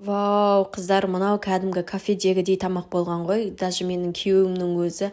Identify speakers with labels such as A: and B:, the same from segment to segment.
A: Вау, қыздар, мынау кәдімгі кафедегідей тамақ болған ғой. Даже менің күйеуімнің өзі: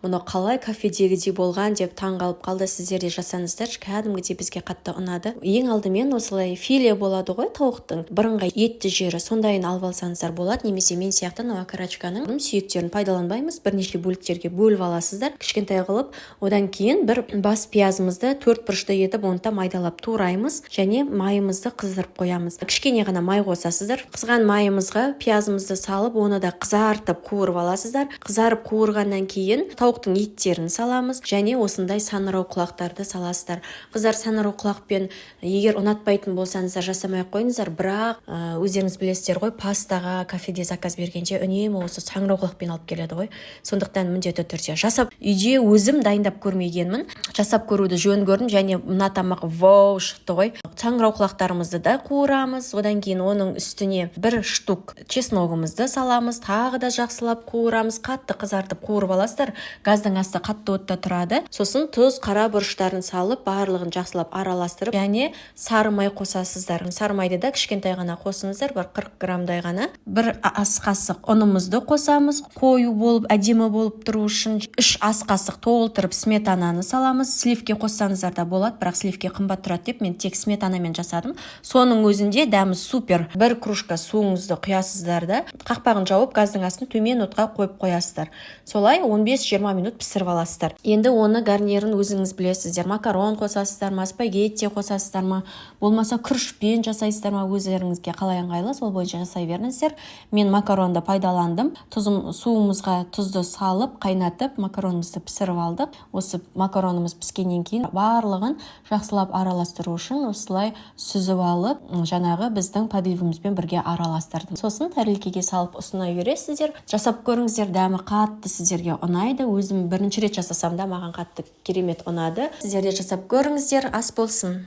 A: «Мынау қалай кафедегідей болған?» – деп таң қалып қалды. Сіздер де жасаңыздаршы, кәдімгідей бізге қатты ұнады. Ең алдымен осылай филе болады ғой, тауықтың бірыңғай етті жері, сондайын алып алсаңыздар болады немесе мен сияқты мынау окорочканың сүйектерін пайдаланбаймыз, бірнеше бөліктерге бөліп аласыздар кішкентай қылып. Одан кейін бір бас пиязымызды төрт бұрышты етіп, оны да майдалап тураймыз және майымызды қыздырып қоямыз. Кішкене ғана май қосасыздар. Қызған майымызға пиязымызды салып, оны да қызартып, қуырып аласыздар. Қызарып қуырғаннан кейін тауықтың еттерін саламыз және осындай саңырауқұлақтарды саласыздар. Қыздар, саңырауқұлақпен егер ұнатпайтын болсаңыздар, жасамай ақ қойыңыздар, бірақ өздеріңіз білесіздер ғой, пастаға кафеде заказ бергенде үнемі осы саңырауқұлақпен алып келеді ғой. Сондықтан міндетті түрде жасап, үйде өзім дайындап көрмегенмін, жасап көруді жөн көрдім және мына тамақ вау шықты ғой. Саңырауқұлақтарымызды да қуырамыз. Одан кейін оның үстіне бір штук чесногымызды саламыз, тағы да жақсылап қуырамыз. Қатты қызартып, қуырып аласыздар, газдың асты қатты отта тұрады. Сосын тұз, қара бұрыштарын салып, барлығын жақсылап араластырып және сары май қосасыздар. Сары майды да кішкентай ғана қосыңыздар, бір 40 граммдай ғана. Бір ас қасық ұнымызды қосамыз, қою болып, әдемі болып тұру үшін. 3 ас қасық толтырып сметананы саламыз. Сливки қоссаңыздар да болады, бірақ сливки қымбат тұрады деп, мен тек сметанамен жасадым, соның өзінде дәмі супер. Бір кружка суыңызды құясыздар да, қақпағын жауып, газдың астын төмен отқа қойып қоясыздар. Солай 15-20 минут пісіріп аласыздар. Енді оны гарнирін өзіңіз білесіздер: макарон қосасыздар ма, спагетти қосасыздар ма, болмаса күрішпен жасайсыздар ма, өздеріңізге қалай ыңғайлы, сол бойынша жасай беріңіздер. Мен макаронды пайдаландым. Тұзым, суымызға тұзды салып, қайнатып, макаронымызды пісіріп алдық. Осы макаронымыз піскеннен кейін барлығын жақсылап араластыру үшін осылай сүзіп алып, жаңағы біздің подливімізбен бірге араластырдым. Сосын тәрелкеге салып ұсына бересіздер. Жасап көріңіздер, дәмі қатты сіздерге ұнайды. Өзім бірінші рет жасасам да, маған қатты керемет ұнады. Сіздер де жасап көріңіздер. Ас болсын!